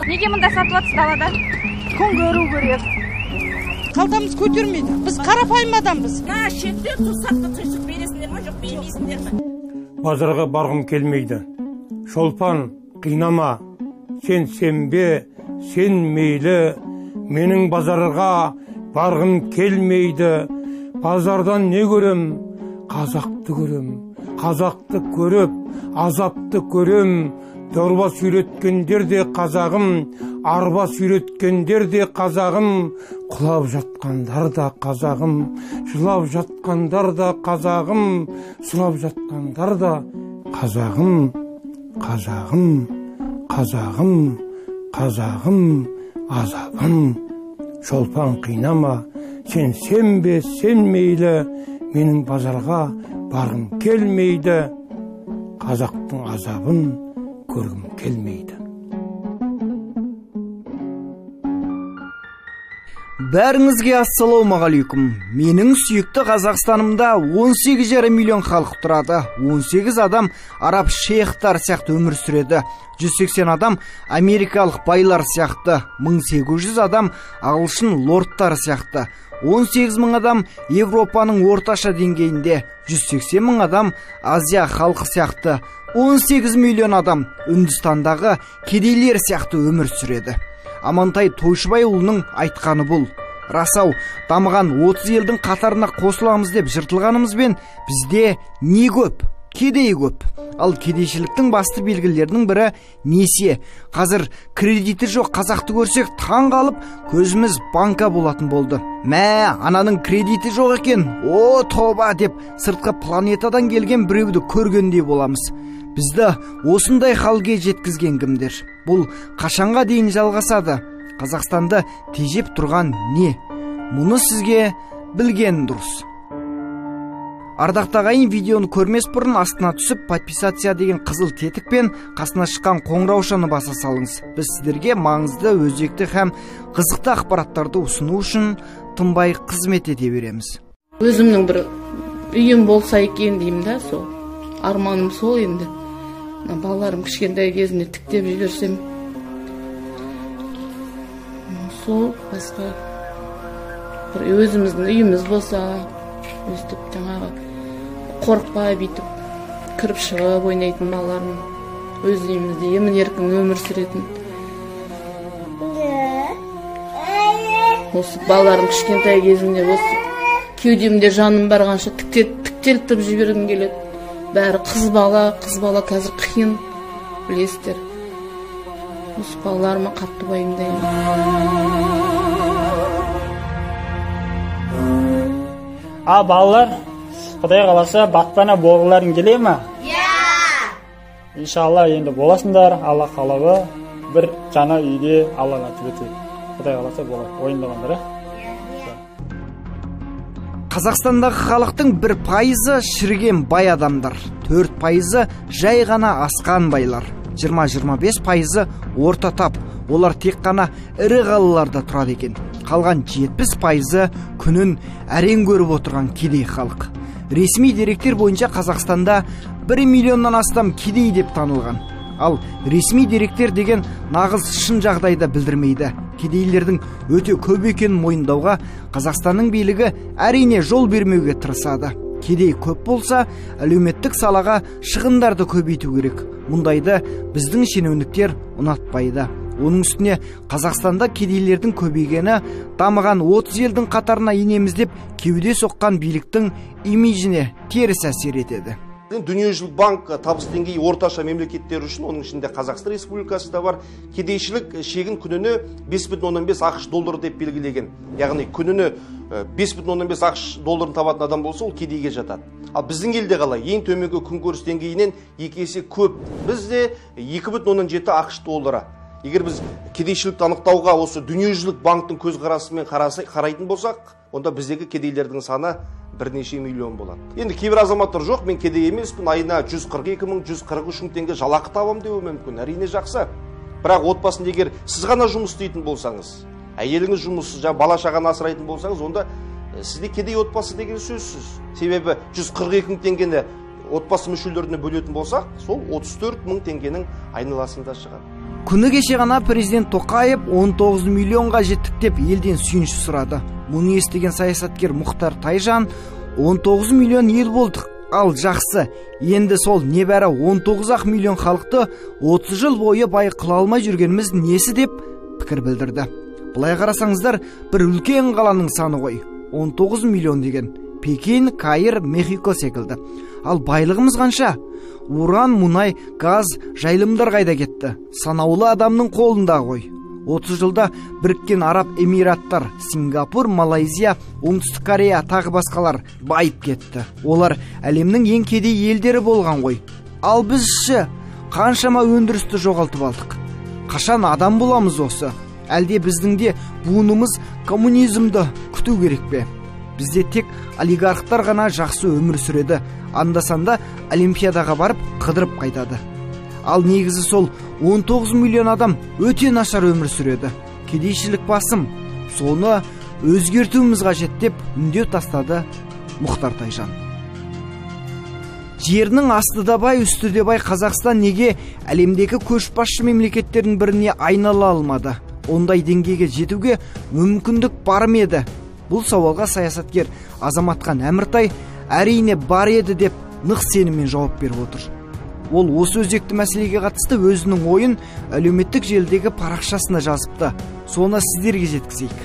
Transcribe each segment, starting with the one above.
Неге мында сатып жатсыз далада? Күн көру керек. Қалтамыз көтермейді. Біз қарапайым адамбыз. Мына шетте тұрсақ та тыныштық бересіңдер ме, жоқ бермейсіңдер ме? Базарға барғым келмейді. Шолпан, қинама. Сен сенбе, сен мейлі. Менің базарға барғым келмейді. Базардан не көрем? Қазақты көрем. Қазақты көріп, азапты көрем. Дорба сүйреткендер де қазағым, арба сүйреткендер де қазағым, құлап жатқандар да қазағым, жылап жатқандар да қазағым, сұрап жатқандар да қазағым, қазағым, қазағым, қазағым, азабым. Шолпан, қинама, сен сенбе, сен мейлі, менің базарға барғым келмейді, қазақтың азабын көргім келмейді. Бәріңізге ассалаумағалейкум. Менің сүйікті Қазақстанымда 18,5 миллион халық тұрады. 18 адам араб шейхтар сияқты өмір сүреді. 180 адам америкалық байлар сияқты. 1800 адам ағылшын лордтар сияқты. 18 мың адам Европаның орташа деңгейінде, 180 мың адам Азия халқы сияқты, 18 миллион адам Үндістандағы кедейлер сияқты өмір сүреді. Амантай Тойшыбайұлының айтқаны бұл. Рас-ау, дамыған 30 елдің қатарына қосыламыз деп жыртылғанымызбен бізде не көп? Кедей көп. Ал кедейшіліктің басты белгілерінің бірі несие. Қазір кредиті жоқ қазақты көрсек таң қалып, көзіміз банка болатын болды. Мә, ананың кредиті жоқ екен, о тоба деп сыртқы планетадан келген біреуді көргендей боламыз. Бізді осындай халге жеткізген кімдер? Бұл қашанға дейін жалғасады? Қазақстанды тежеп тұрған не? Мұны сізге білген дұрыс. Ардақты ағайын, видеоны көрмес бұрын астына түсіп, подписаться деген қызыл тетікпен қасына шыққан қоңыраушаны баса салыңыз. Біз сіздерге маңызды, өзекті һәм қызықты ақпараттарды ұсыну үшін тынбай қызмет ете береміз. Өзімнің бір үйім болса екен деймін да, сол. Арманым сол енді. Балаларым кішкентай кезінде тіктеп жіберсем. Сол басқа бір өзіміздің үйіміз болса, өстіп жаңағы қорықпай бүйтіп кіріп шығып ойнайтын балаларым, өз үйімізде емін еркін өмір сүретін. Осы балаларым кішкентай кезінде осы кеудемде жаным барғанша тіктелтіп жібергім келеді. Бәрі қыз бала, қыз бала қазір қиын, білесіздер. Осы балаларыма қатты уайымдаймын. А балалар, Құдай қаласа, батпана болғыларың келе ме? Иә! Иншалла енді боласыңдар, Алла қалауы, бір жаңа үйде Алла нәсіп етсе. Құдай қаласа болады, ойындағандар, ә? Қазақстандағы халықтың 1% шіріген бай адамдар, 4% жай ғана асқан байлар, 20-25% орта тап, олар тек қана ірі қалаларда тұрады екен. Қалған 70% күнін әрең көріп отырған кедей халық. Ресми деректер бойынша Қазақстанда 1 миллионнан астам кедей деп танылған. Ал ресми деректер деген нағыз шын жағдайда білдірмейді. Кедейлердің өте көп екенін мойындауға Қазақстанның билігі әрине жол бермеуге тырысады. Кедей көп болса, әлеуметтік салаға шығындарды көбейту керек. Мұндайды біздің шенеуніктер ұнатпайды. Оның үстіне Қазақстанда кедейлердің көбейгені дамыған 30 елдің қатарына енеміз деп кеуде соққан биліктің имиджіне теріс әсер етеді. Дүниежүзілік банк табыс деңгейі орташа мемлекеттер үшін, оның ішінде Қазақстан Республикасы да бар, кедейшілік шегін күніне 5,5 ақш доллары деп белгілеген. Яғни күніне 5,5 ақш долларын табатын адам болса, ол кедейге жатады. Ал біздің елде қалай? Ең төменгі күнкөріс деңгейінен 2 есе көп. Бізде 2,7 ақш доллары. Егер біз кедейшілікті анықтауға осы дүниежүзілік банктың көзқарасымен қарайтын болсақ, онда біздегі кедейлердің саны бірнеше миллион болады. Енді кейбір азаматтар жоқ, мен кедей емеспін, айына 142 мың, 143 мың теңге жалақы табам деуі мүмкін. Әрине жақсы. Бірақ отбасында егер сіз ғана жұмыс істейтін болсаңыз, Әйеліңіз жұмыссыз, бала шағаны асырайтын болсаңыз, онда сізде кедей отбасы деген сөзсіз. Себебі 142 мың теңгені отбасы мүшелеріне бөлетін болсақ, сол 34 мың теңгенің айналасында шығады. Күні кеше ғана президент Тоқаев 19 миллионға жеттік деп елден сүйінші сұрады. Мұны естіген саясаткер Мұхтар Тайжан 19 миллион ел болдық, ал жақсы, енді сол небәрі 19 миллион халықты 30 жыл бойы бай қыла алмай жүргеніміз несі деп пікір білдірді. Былай қарасаңыздар, бір үлкен қаланың саны ғой, 19 миллион деген Пекин, Каир, Мехико секілді. Ал байлығымыз қанша? Уран, мұнай, газ, жайылымдар қайда кетті? Санаулы адамның қолында ғой. 30 жылда Біріккен Араб Эмираттар, Сингапур, Малайзия, Оңтүстік Корея тағы басқалар байып кетті. Олар әлемнің ең кедей елдері болған ғой. Ал біз ше, қаншама өндірісті жоғалтып алдық. Қашан адам боламыз осы? Әлде біздің де буынымыз коммунизмді күту керек пе? Бізде тек олигархтар ғана жақсы өмір сүреді. Анда-санда олимпиадаға барып қыдырып қайтады. Ал негізі сол 19 миллион адам өте нашар өмір сүреді. Кедейшілік басым. Соны өзгертуіміз қажет деп үндеу тастады Мұхтар Тайжан. Жерінің асты да бай, үсті де бай Қазақстан неге әлемдегі көшбасшы мемлекеттердің біріне айнала алмады? Ондай деңгейге жетуге мүмкіндік бар ма еді? Бұл сауалға саясаткер Азаматхан Әміртай әрине бар еді деп нық сеніммен жауап беріп отыр. Ол осы өзекті мәселеге қатысты өзінің ойын әлеуметтік желідегі парақшасына жазыпты. Соны сіздерге жеткізейік.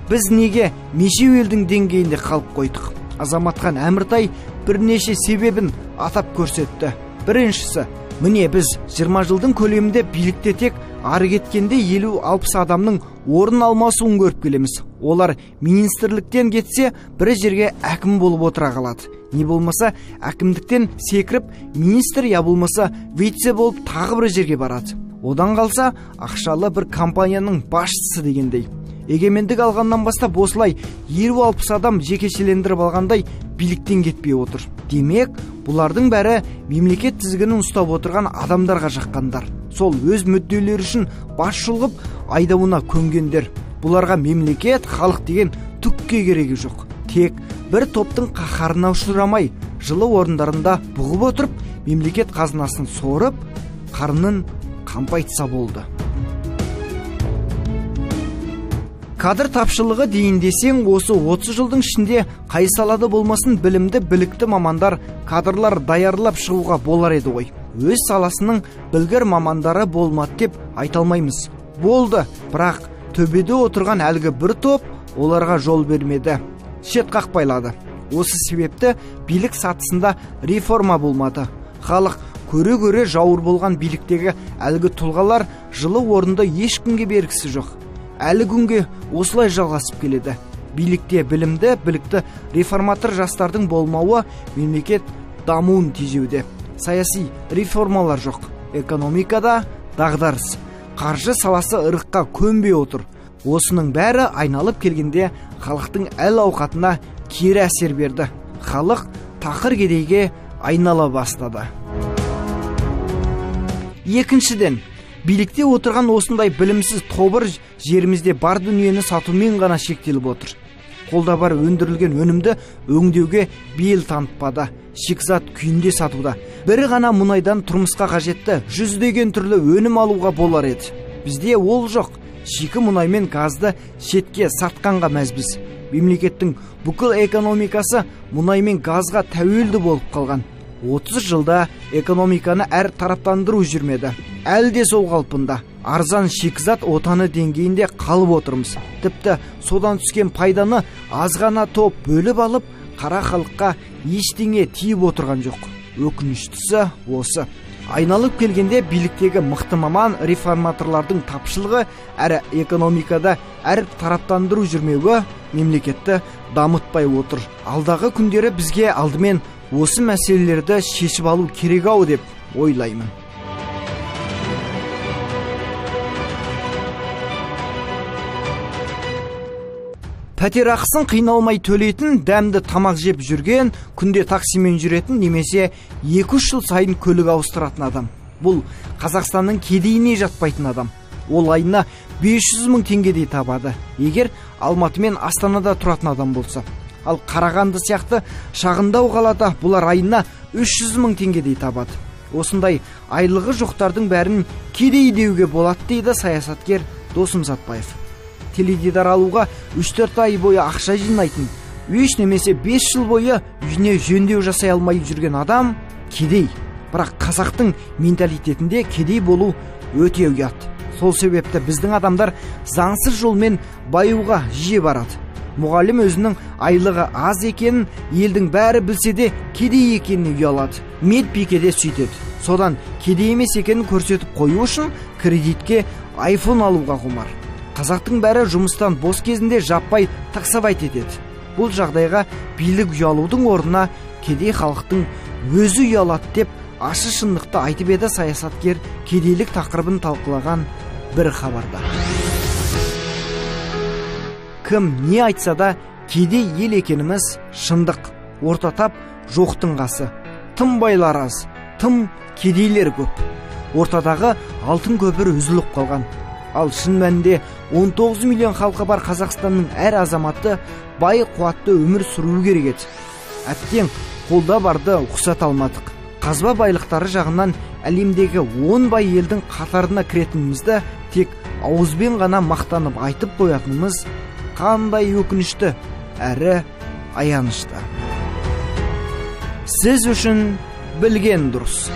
Біз неге мешеу елдің деңгейінде қалып қойдық? Азаматхан Әміртай бірнеше себебін атап көрсетті. Біріншісі, міне біз 20 жылдың көлемінде билікте тек ары кеткенде 50-60 адамның орын алмасуын көріп келеміз. Олар министрліктен кетсе, бір жерге әкім болып отыра қалады. Не болмаса, әкімдіктен секіріп, министр я болмаса вице болып тағы бір жерге барады. Одан қалса, ақшалы бір компанияның басшысы дегендей. Егемендік алғаннан бастап осылай 50-60 адам жекешелендіріп алғандай биліктен кетпей отыр. Демек, бұлардың бәрі мемлекет тізгінін ұстап отырған адамдарға жаққандар. Сол өз мүдделері үшін бас шұлғып айдауына көнгендер. Бұларға мемлекет, халық деген түкке керегі жоқ. Тек бір топтың қаһарына ұшырамай, жылы орындарында бұғып отырып, мемлекет қазынасын сорып, қарнын қампайтса болды. Кадр тапшылығы дейін десең, осы 30 жылдың ішінде қай салада болмасын білімді, білікті мамандар, кадрлар даярлап шығуға болар еді ғой. Өз саласының білгір мамандары болмады деп айта алмаймыз. Болды, бірақ төбеде отырған әлгі бір топ оларға жол бермеді. Шет қақпайлады. Осы себепті билік сатысында реформа болмады. Халық көре-көре жауыр болған биліктегі әлгі тұлғалар жылы орынды ешкімге бергісі жоқ. Әлі күнге осылай жалғасып келеді. Билікте білімді, білікті реформатор жастардың болмауы мемлекет дамуын тежеуде. Саяси реформалар жоқ. Экономикада дағдарыс. Қаржы саласы ырыққа көнбей отыр. Осының бәрі айналып келгенде халықтың әл-ауқатына кері әсер берді. Халық тақыр кедейге айнала бастады. Екіншіден, билікте отырған осындай білімсіз тобыр жерімізде бар дүниені сатумен ғана шектеліп отыр. Қолда бар өндірілген өнімді өңдеуге бел танытпады. Шикізат күйінде сатуда. Бірі ғана мұнайдан тұрмысқа қажетті жүздеген түрлі өнім алуға болар еді. Бізде ол жоқ. Шикі мұнай мен газды шетке сатқанға мәзбіз. Мемлекеттің бүкіл экономикасы мұнай мен газға тәуелді болып қалған. 30 жылда экономиканы әр тараптандыру жүрмеді. Әлі де сол қалпында. Арзан шикізат отаны деңгейінде қалып отырмыз. Тіпті содан түскен пайданы аз ғана топ бөліп алып, қара халыққа ештеңе тиіп отырған жоқ. Өкініштісі осы. Айналып келгенде биліктегі мықты маман реформаторлардың тапшылығы, әрі экономикада әр тараптандыру жүрмеуі мемлекетті дамытпай отыр. Алдағы күндері бізге алдымен осы мәселелерді шешіп алу керек ау деп ойлаймын. Пәтер ақысын қиналмай төлейтін, дәмді тамақ жеп жүрген, күнде таксимен жүретін немесе 2-3 жыл сайын көлік ауыстыратын адам. Бұл Қазақстанның кедейіне жатпайтын адам. Ол айына 500 мың теңгедей табады, егер Алматы мен Астанада тұратын адам болса. Ал Қарағанды сияқты шағындау қалада бұлар айына 300 мың теңгедей табады. Осындай айлығы жоқтардың бәрін кедей деуге болады, дейді саясаткер Досым Сатпаев. Теледидар алуға 3-4 ай бойы ақша жинайтын, 3 немесе 5 жыл бойы үйіне жөндеу жасай алмай жүрген адам кедей. Бірақ қазақтың менталитетінде кедей болу өте ұят. Сол себепті біздің адамдар заңсыз жолмен баюға жиі барады. Мұғалім өзінің айлығы аз екенін елдің бәрі білсе де кедей екенін ұялады. Медбике де сөйтеді. Содан кедей емес екенін көрсетіп қою үшін кредитке айфон алуға құмар. Қазақтың бәрі жұмыстан бос кезінде жаппай таксовать етеді. Бұл жағдайға билік ұялудың орнына кедей халықтың өзі ұялады деп ашы шындықты айтып еді саясаткер кедейлік тақырыбын талқылаған бір хабарда. Кім не айтса да кедей ел екеніміз шындық. Орта тап жоқтың қасы. Тым байлар аз, тым кедейлер көп. Ортадағы алтын көпір үзіліп қалған. Ал шын мәнінде 19 миллион халқы бар Қазақстанның әр азаматы бай қуатты өмір сүруі керек еді. Әттең, қолда барды ұқсата алмадық. Қазба байлықтары жағынан әлемдегі 10 бай елдің қатарына кіретінімізді тек ауызбен ғана мақтанып айтып қоятынымыз қандай өкінішті әрі аянышты. Сіз үшін білген дұрыс.